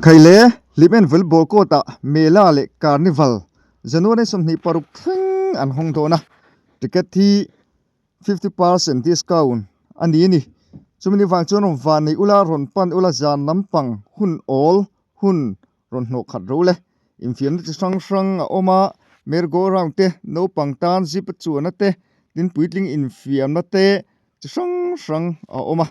Khaile Hlimen Volleyball Court-ah Mela leh Carnival January 26 thleng an hawng dawn a, ticket hi 50% discount a ni a ni. Chumi ni vang chuan rawn van nei ula, rawn pan ula zan lampang hun awl hun rawn hnawh khat ro le. Infiamna chi hrang hrang a awm a, merry go round te, naupang tan zip a chuanna te, tin puitling infiamna te chi hrang hrang a awm a.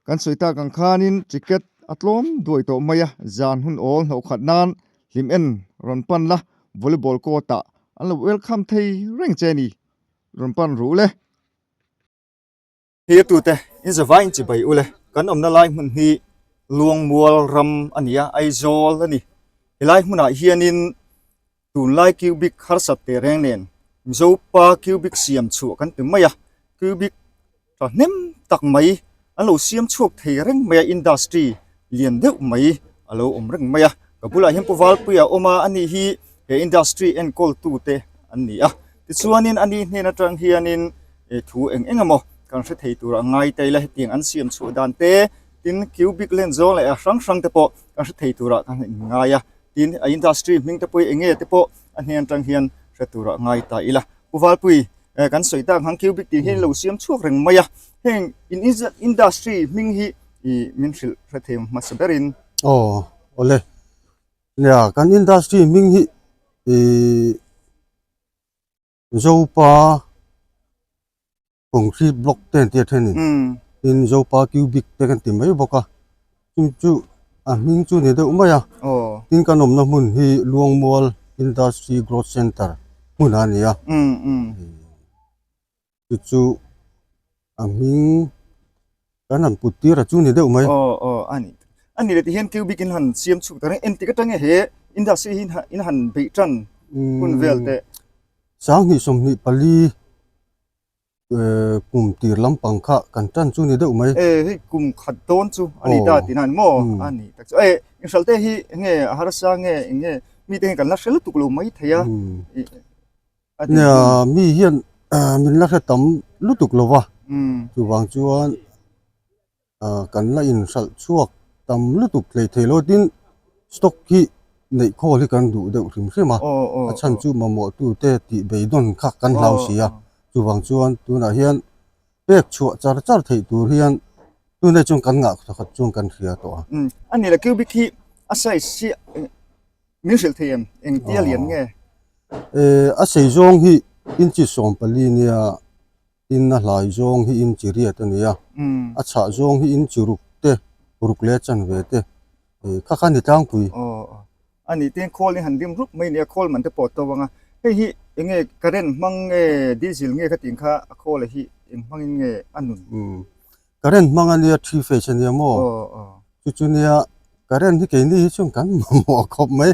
Kan sawi tak ang khanin ticket a tlawm duai tawh mai a, zan hun awl hnawh khat nan hlim en rawn pan la, volleyball court ah an lo welcome thei reng che ni, rawn pan ru le. Thlir tute in zavai in chibai ule, kan awmna lai hmun hi Luangmual ram a ni a, Aizawl a ni. Helai hmunah hianin tunlai cubic harsat teh reng nen Mizopa cubic siam chhuah kan ti mai a, cubic tha hnem tak mai an lo siam chhuak thei reng mai a, industry lian deuh mai a lo awm reng mai a, ka bulah hian Pu Valpuia a awm a, ani hi he industry enkawl tute an ni a, tichuanin ani hnen atang hianin thu eng eng emaw kan hre thei tur a ngai ta ila hetiang an siam chhuah dan te tin cubic len zawng leh a hrang hrang te pawh kan hre thei turah kan inngai a. Tin, a industry hming te pawh hi eng nge te pawh a hnen atang hian hre turah ngai ta ila. Pu Valpui, kan sawi tak ang cubic tih hi lo siam chhuak reng mai a, heng in industry hming hi min hrilh hre thei hmasa berin. Aw, awle. Nia, kan industry hming hi ih Zopa concrete block te an tia then in tin Zopa cubic te kan ti mai bawk a chu chu a hming chu ni deuh mai a tin kan awmna hmun hi Luangmual Industry Growth Centre hmun a ni a chu chu a hming kan han put tir a chu ni deuh mai. Aw aw a ni a ni leh ti hian cubic in han siam chhuk ta reng engtik atang nge he industry hi in han beih tan hun vel teh. 2024 kum tir lampang kha kan tan chu ni deuh mai. E hei kum khat dawn chu a ni ta tih nan maw a ni tak chu e inhral te hi enge a harsa nge enge mi te hian kan la hre lutuk lo mai thei a. Nia mi hian min la hre tam lutuk lo va chuvang chuan kan la inhralh chhuak tam lutuk hlei thei lo tin stock hi neih khawl hi kan duh deuh hrim hrim a a chhan chu mamawh tute tih beidawn kha kan hlau si a chuvang chuan tunah hian pek chhuah char char theih tur hian tunah chuan kan ngah khat chuan kan hria tawh a. A ni le cubic hi a size hi min hrilh thei em engtia lian nge? A sei zawng hi inchi 14 nia. Tin a hlai zawng hi in chi riat a ni a, a chhah zawng hi in chi ruk te, ruk leh chanve te, kha kha ni tlangpui. Aw a ni tin khawl hi han rim rup mai nia khawl man te pawh to ang a, hei hi eng nge current hmang nge diesel nge kha tih kha a khawl hi eng hmangin nge a nun? Current hmang a nia 3 phase a nia maw? Chu chu nia current hi keini hi chuan kan mamawh khawp mai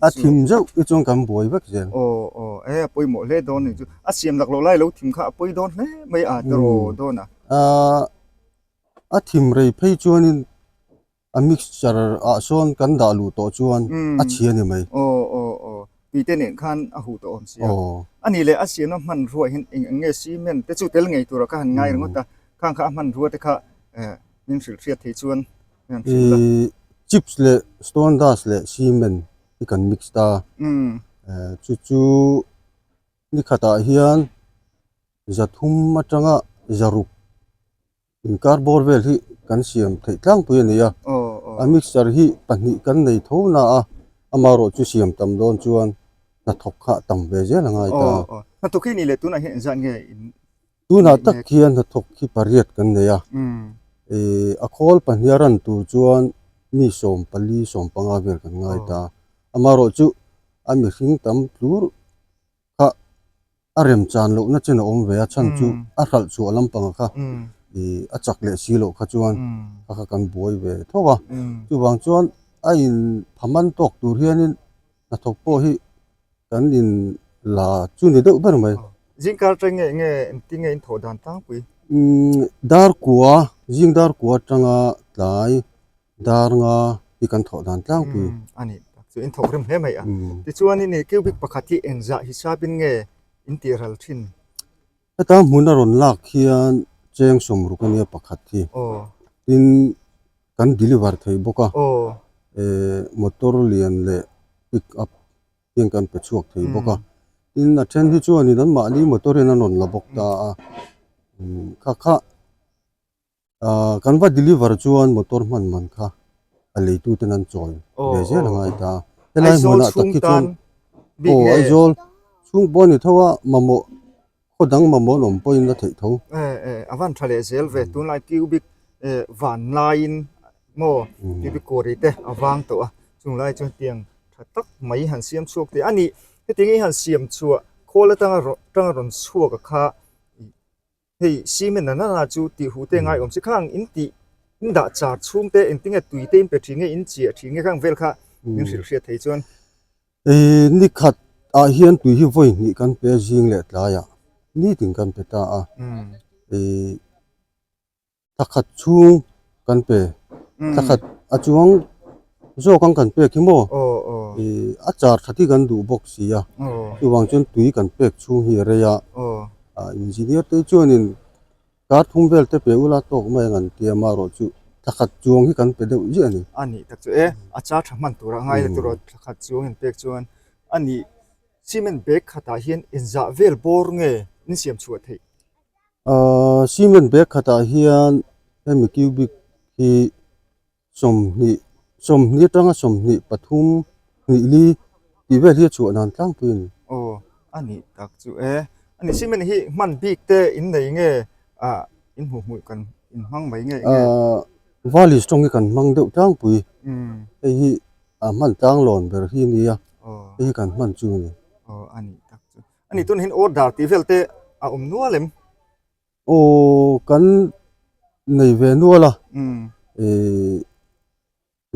a thim zeuh hi chuan kan buai vek zel. Aw aw e a pawimawh hle dawn ni chu a siam lak loh lai lo thim kha a pawi dawn hle mai a tiraw dawn a. A thim rei phei chuanin A mixture ah sawn kan dah luh tawh chuan a chhia ni mai. Aw aw aw tui te nen khan a huh tawh awm sia. A nih leh a siamna hmanrua hian eng eng nge cement te chu tel ngei tura ka han ngai ringawt a, khang kha a hmanrua te kha min hrilh hriat thei chuan min han hrilh la. Chips leh stone dust leh cement hi kan mix ta. Chu chu ni khatah hian 300 atanga 600 Inkar bawr vel hi kan siam theih tlangpui a ni a, a mixture hi pahnih kan nei tho na a, amaherawh chu siam tam dawn chuan hnathawk kha tam ve zel a ngai ta. Hnathawk hi ni leh tunah hian engzat nge in Tunah tak hian hnathawk hi pariat kan nei a, a khawl pahnih a ran tur chuan mi 14, 15 vel kan ngai ta, amaherawh chu a mihring tam tlur kha a rem chan lohna chen a awm ve a chhan chu a hralh chhuah lampanga kha ih a chak leh si loh kha chuan kha kha kan buai ve tho a chuvang chuan a in pha man tawk tur hianin hnathawk pawh hi kan in la chu ni deuh ber mai. Zingkar atang nge nge engtin nge in thawh dan tlangpui? Dar kua zing dar kua atanga tlai Dar nga hi kan thawh dan tlangpui. A ni tak chu in thawk rem hle mai a. Tichuan in cubic pakhat hi engzah hisapin nge in tih ral thin? Heta hmun a rawn lak hian cheng 60 a nia pakhat hi. Tin kan deliver thei bawk a. Motor lian leh pick up hian kan pe chhuak thei bawk a tin a then hi chuanin an mahni motor in an rawn la bawk ta a kha kha ah kan va deliver chuan motor hman man kha a leitu ten an chawi ve zel a ngai ta a helai hmunah tak hi chuan aw Aizawl chhung pawh a ni tho a mamawh khaw dang mamawh an awm pawhin a theih tho. A van tha leh zel ve tunlai cubic van laiin maw cubic kawri te a vang tawh a chunglai chuan tiang tha tak mai han siam chhuak teh a ni hetiang hi han siam chhuah khawl atanga tanga rawn chhuak a kha hei cement a nana chu tih huh te ngai awm si khang in tih in dah char chhung te engtinge tui te in pe thin nge in chiah thin nge khang vel kha min hrilh hriat thei chuan. Ih ni khat ah hian tui hi vawi hnih kan pe zing leh tlaiah nitin kan pe ta a ih thla khat chhung kan pe thla khat a chuang zawk ang kan pek hi maw ih a char that hi kan duh bawk si a chuvang chuan tui kan pek chhung hi a rei a ah engineer te chuanin Kar thum vel te pe ula tawk mai ang an ti a, amaherawhchu thla khat chuang hi kan pe deuh ziah a ni. A nih tak chu e, a char tha hman turah ngai la turaw thla khat chuang in pek chuan a nih. Cement bag khatah hian inzah vel bawr nge in siam chhuah theih? Ahh cement bag khatah hian hemi cubic hi 20, 20 atanga 23, hnih li tih vel hi a chhuah dan tlangpui a ni. Aw, a nih tak chu e. A nih cement hi hman bik te in nei nge ah in hmuh hmuh kan in hmang mai nge nge? Ah, valis tawng hi kan hmang deuh tlangpui. Hei hi a hman tlanglawn ber hi a nia, hei hi kan hman chu a ni. Aw, a nih tak chu. A nih tunah hian order tih vel te a awm nual em? Aw kan nei ve nual a ih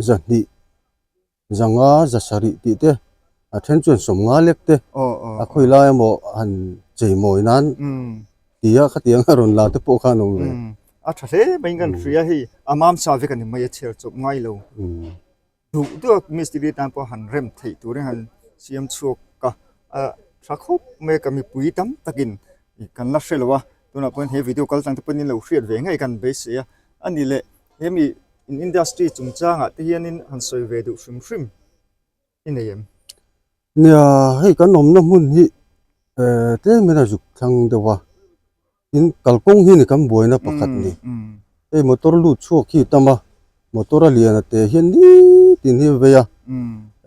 zahnih zanga zasarih tih te a then chuan sawmnga lek te a khawi lai emaw han chei mawi nan ti a khatiang a rawn la te pawh khan a awm ve. A tha hle mai in kan hria hei a mam sa vek a ni mai a chhiar chawp ngai lo. Duh duh a mistiri tan pawh han rem theih turin han siam chhuak a, a tha khawp mai a ka mipui tam takin kan la hre lo a, tunah pawhin he video kal tlang te pawhin lo hriat ve ngei kan beisei a, a ni leh hemi in industry chungchangah te hianin han sawi ve duh hrim hrim i nei em? Nia, hei kan awmna hmun hi eh tlem in a zuk thlang deuh a, tin kalkawng hi ni kan buaina pakhat ni. Hei motor lut chhuak hi tam a, motor a lian a te hian nitin hi a vei a,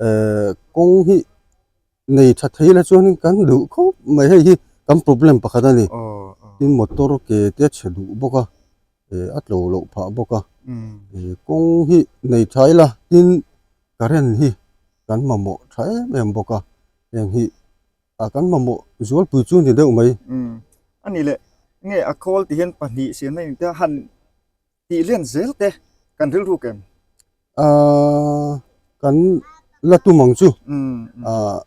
eh kawng hi nei tha thei la chuanin kan duh khawp mai, hei hi kan problem pakhat a ni. Tin motor ke te a chhe duh bawk a, eh a tlo loh phah bawk a, eh kawng hi nei tha ila tin current hi kan mamawh tha em em bawk a heng hi ah kan mamawh zualpui chu ni deuh mai. Umm a ni leh nge a khawl ti hian pahnih siamna in te han tih len zel te kan rilru kem. Ahh kan la tum ang chu ah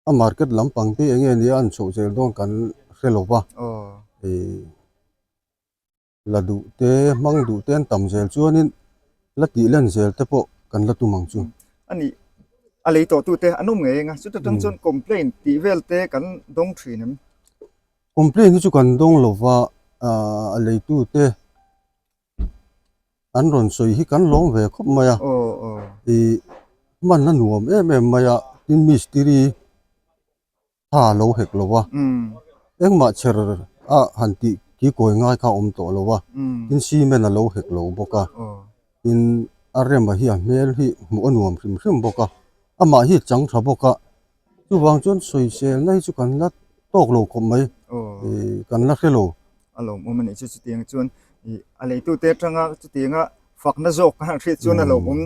a market lampang te eng nge nia an chhoh zel dawn kan hre lo va ih. La duh te, hmang duh te an tam zel chuanin la tih len zel te pawh kan la tum ang chu. A nih, a lei tawh tute an awm ngei eng a, chuta tang chuan complaint tih vel te kan dawng thin em? Complaint hi chu kan dawng lo va, a leitu te an rawn sawi hi kan lawm ve khawp mai a, ih hman a nuam em em mai a, tin mistiri tha a lo hek lo a, engmah chher a han tih kikawi ngai kha a awm tawh lo a, tin cement a lo hek lo bawk a, tin a rem a hi a hmel hi hmuh a nuam hrim hrim bawk a, amah hi chang tha bawk a, chuvang chuan sawiselna hi chu kan la tawk lo khawp mai, ih kan la hre lo. A lawmawm a nih chu chutiang chuan ih a leitute atanga chutianga fakna zawk ka han hriat chuan a lawmawm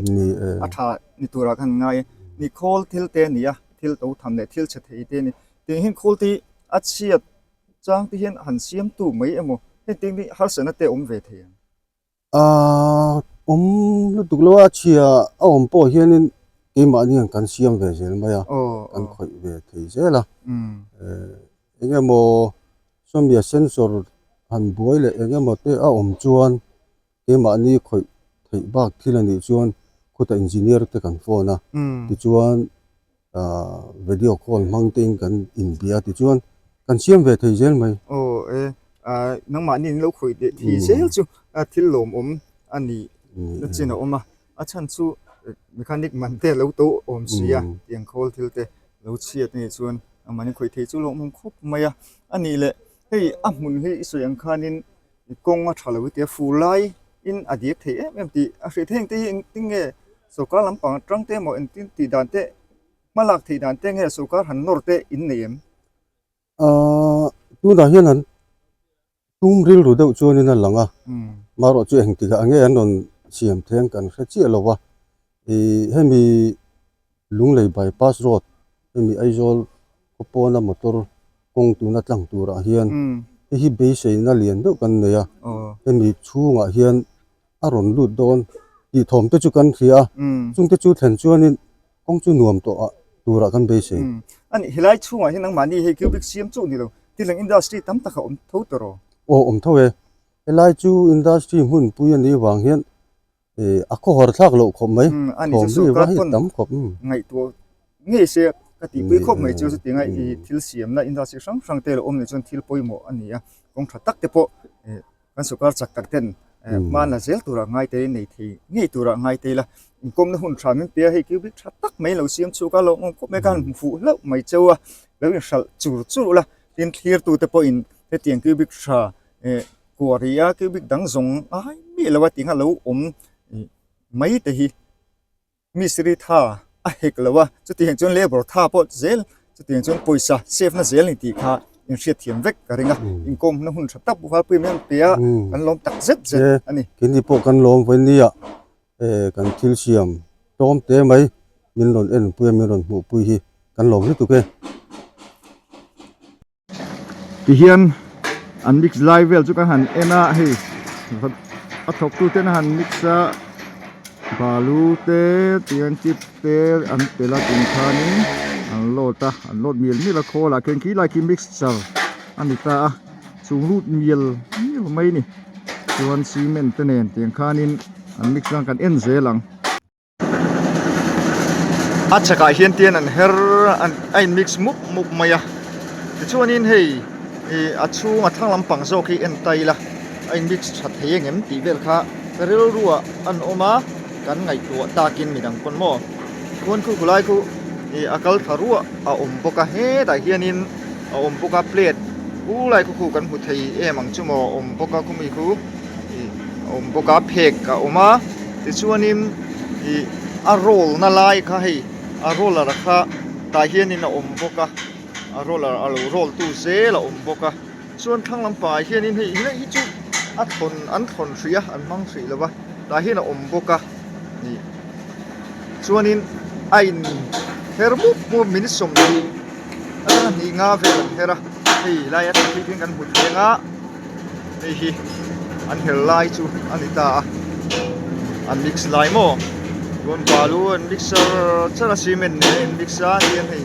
a tha ni turah ka han ngai a, ni khawl thil te a ni a, thil to tham leh thil chhe thei te a ni. Tiang hian khawl te hi a chhiat chang te hian han siamtu mai emaw hetiang hi harsatna te a awm ve thei ang. Aaa awm lutuk lo a chhia a awm pawh hianin keimahni hian kan siam ve zel mai a, kan khawih ve thei zel a, eng emaw sawmia sensor han buai leh eng emaw te a awm chuan keimahni khawih theih bak thil a nih chuan khutah engineer te kan phone a, tichuan ahh video call hmang te in kan inbia tichuan kan siam ve thei zel mai. Aw e, ahh nangmahni in lo khawih leh thei zel chu thil lawmawm a nih na chin a awm a, a chhan chu. Mechanic man te a lo to awm si a, tiang khawl thil te lo chhiat a nih chuan a mahni khawih thei chu lawmawm khawp mai a. A nih leh hei a hmun hi i sawi ang khanin kawng a tha lo i tia fur laiin a diak thei em em tih a hriat heng te hi engtin nge sorkar lampang atang te emaw engtin tih dan te hma lak theih dan te nge sorkar han nawr te in nei em? Ahh tunah hian an tum rilru deuh chuanin a lang a, marawh chu engtikah nge an rawn siam theng kan hre chiah lo a, ih hemi Lunglei bypass road hemi Aizawl khaw pawna motor kawng tuna tlang turah hian hei hi beiseina lian deuh kan nei a, hemi chhungah hian a rawn lut dawn tih thawm te chu kan hria a, chungte chu thlen chuanin kawng chu nuam tawh ah turah kan beisei. A nih, helai chhungah hian nangmahni hei cubic siam chauh ni lo, thil ang industry tam tak a awm tho tawh rawh. Aw awm tho e, helai chu industry hmunpui a nih vang hian a khawhar thlak loh khawp mai, thawm ri va hi tam khawp. Ngaihtuah ngei se ka tihpui khawp mai chu chuti ngai i thil siamna industry hrang hrang te lo awm leh chuan thil pawimawh a ni a, kawng tha tak te pawh Kan sawrkar chak tak ten hma la zel tura ngai te nei thei ngei tura ngai te ila inkawmna hun tha min pe a, hei cubic tha tak mai lo siam chhuak a, lawmawm khawp mai khan hmu fuh hlauh mai cheu a, lo inhralh chur chur ula, tin thlirtu te pawhin hetiang cubic tha kuah rih a cubic dang zawng ai miah lo a tih kha lo awm mai te hi. Mistiri tha a hek lo a, chutiang chuan labour tha pawh zel, chutiang chuan pawisa save na zel ni tih kha inhriat thiam vek ka ring a, inkawmna hun tha tak Valpui mai an pe a, kan lawm tak zet zet a ni. Keini pawh kan lawm vawinia kan thil siam tlawm te mai min rawn enpui a, min rawn hmuhpui hi kan lawm lutuk e. Tihian an mix lai vel chu kan han en a hei a thawk tu ten a han mix a balu te tihian chip te an telh a tin khanin an load a an load mial mial a khawl ah khian khi lai khi mixture a ni ta a chung lut mial mial mai a ni chuan cement te nen tiang khanin an mix a kan en zel ang. A chhakah hian tian an her a in mix mup mup mai a tichuanin hei ih a chhung a thlang lampang zawk hi en ta ila a in mix tha thei engem tih vel kha ka rilruah an awm a kan ngaihtuah takin midang pawn maw khuan khu khulai khu ih a kal thla ruah a awm bawk a hetah hianin a awm bawk a plate u lai khu khu kan hmu thei em ang chu maw a awm bawk a khumi khu. ih a awm bawk a phek a awm a tichuanin ih a roll na lai kha hei a roller kha tah hianin a awm bawk a a roller a lo roll tu zel a awm bawk a chuan thlang lampangah hianin hei helai hi chu a thawn an thawn hrih a an hmang hrih lo va tah hian a awm bawk a ih chuanin a in her mup mup minute 20 atanga hnih nga vel an her a hei lai atang phei khian kan hmu thleng a. Hei hi an her lai chu a ni ta a, an mix lai maw chuan balu an mix char char a cement nen a in mix a hian hei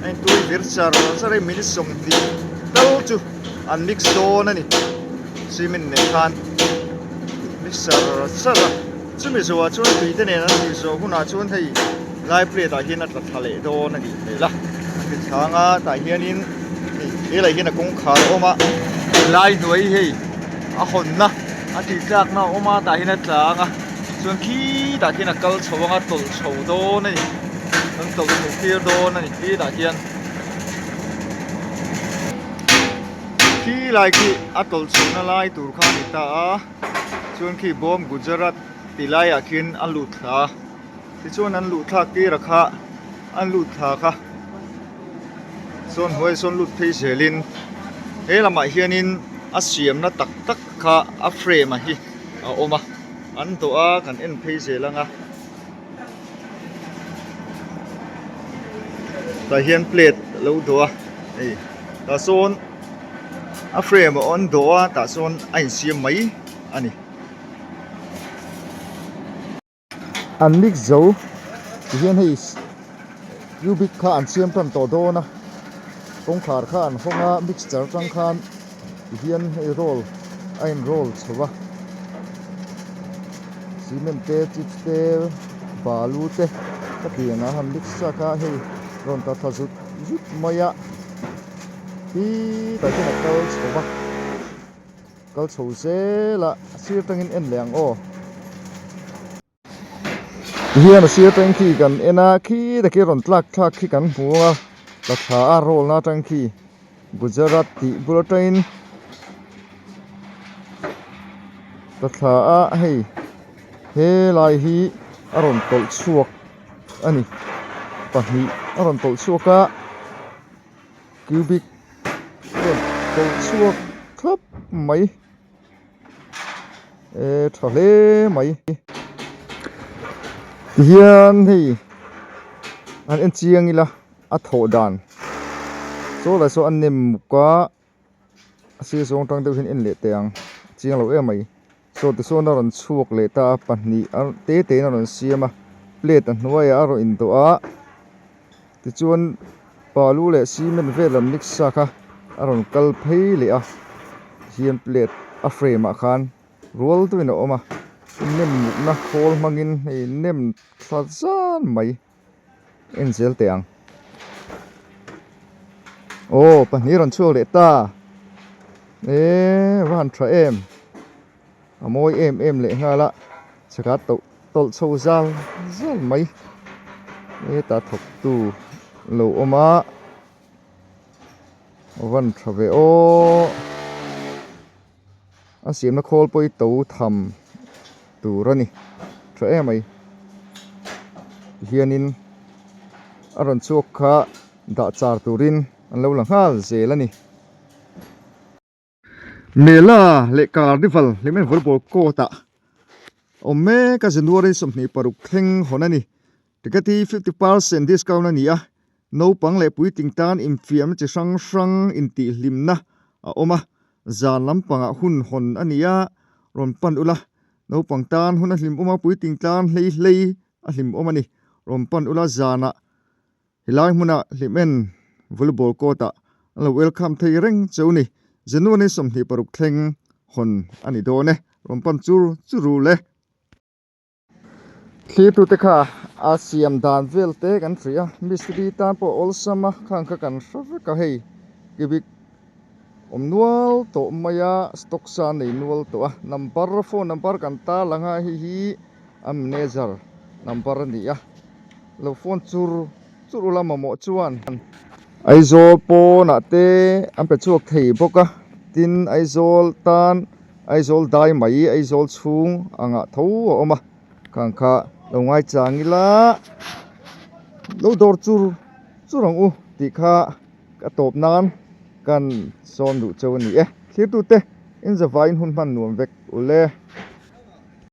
a in tui vir char char a hei minute 20 tal chu an mix dawn a ni cement nen khan mix char char a chumi zawhah chuan tui te nen an tih zawh hunah chuan hei lai plate ah hian a tla thla leh dawn a nih hmel a an ti chhang a tah hianin hei helai hian a kawngkhar a awm a lai hnuai hei a hawnna a tih tlakna a awm a tah hian a tla ang a chuan khitah khian a kal chho ang a tawlh chho dawn a ni an tawlh chho tir dawn a ni khitah khian khi lai khi a tawlh chhohna lai tur kha a ni ta a chuan khi bawm Gujarat tih laiah khian a lut thla a. Tichuan an luh thlak tir a kha an lut thla kha sawn hnuai sawn lut phei zelin he lamah hianin a siamna tak tak kha a frame a hi a awm a an dawh a kan en phei zel ang a tah hian plate a lo dawh a hei tah sawn a frame a an dawh a tah sawn a insiam mai a ni. An mix zo tihian hei cubic kha an siam tan tawh dawn a kawngkhar kha an hawng a mixture atang khan tihian hei roll a in roll chho a cement te chips te balu te khatiang an han mix chak a hei rawn ta thla zut zut mai a titah hian a kal chho va. Kal chho zel a, a sir tangin en leh ang aw. Tihian a sir atang khi kan en a khi takhi rawn tlak thlak khi kan hmu a tla thla a roll na atang khi Gujarat tih bul atangin tla thla a hei helai hi a rawn tawlh chhuak a ni pahnih a rawn tawlh chhuak a cubic a rawn tawlh chhuak thlap mai. E tha hle mai tihian hei an en chiang ila a thawh dan saw lai saw a nem muk a a sir zawng tang deuh hian en leh teh ang chiang lo em mai saw tichuan a rawn chhuak leh ta a pahnih te te in a rawn siam a plate a hnuaiah a rawn indawh a. Tichuan balu leh cement vel an mix sa kha a rawn kal phei leh a tihian plate a frame ah khan rual deuhin a awm a nem mukna khawl hmangin hei nem thla zan mai en zel teh ang aw pahnih a rawn chhuak leh ta eee va han tha em. A mawi em em leh nghal a chhaka tawlh tawlh chho zal zal mai heta thawk tu lo awm a a van tha ve aw a siamna khawl pawh hi to tham tur a ni tha em mai tihianin a rawn chhuak kha dah char turin an lo la nghal zel a ni. Mela leh Carnival hlimen volleyball court ah awm mek a January 26 thleng hawn a ni. Ticket hi 50% discount a ni a, naupang leh puitling tan infiamna chi hrang hrang intihhlimna a awm a, zan lampangah hun hawn a ni a, rawn pan ula, naupang tan hun a hlimawm a, puitling tan hlei hlei a hlimawm a ni, rawn pan ula zanah Helai hmuna Hlimen volleyball court ah an lo welcome thei reng cheu ni. January 26 thleng hawn a ni dawn e. Rawn pan chur chur ru le. Thlirtute kha a siam dan vel te kan hria a, mistiri tan pawh awlsam a khang kha kan hre vek a hei cubic awm nual tawh mai a stock sa nei nual tawh a number phone number kan tarlang a hei hi a manager number a ni a. Lo phone chur chur ula mamawh chuan Aizawl pawnah te an pe chhuak thei bawk a, tin Aizawl tan Aizawl dai mai Aizawl chhung angah tho a awm a, khang kha lo ngaichang ila lo dawr chur chur ang u tih kha ka tawp nan kan sawn duh cheu a ni e. Thlirtute in zavaiin hun hman nuam vek ule.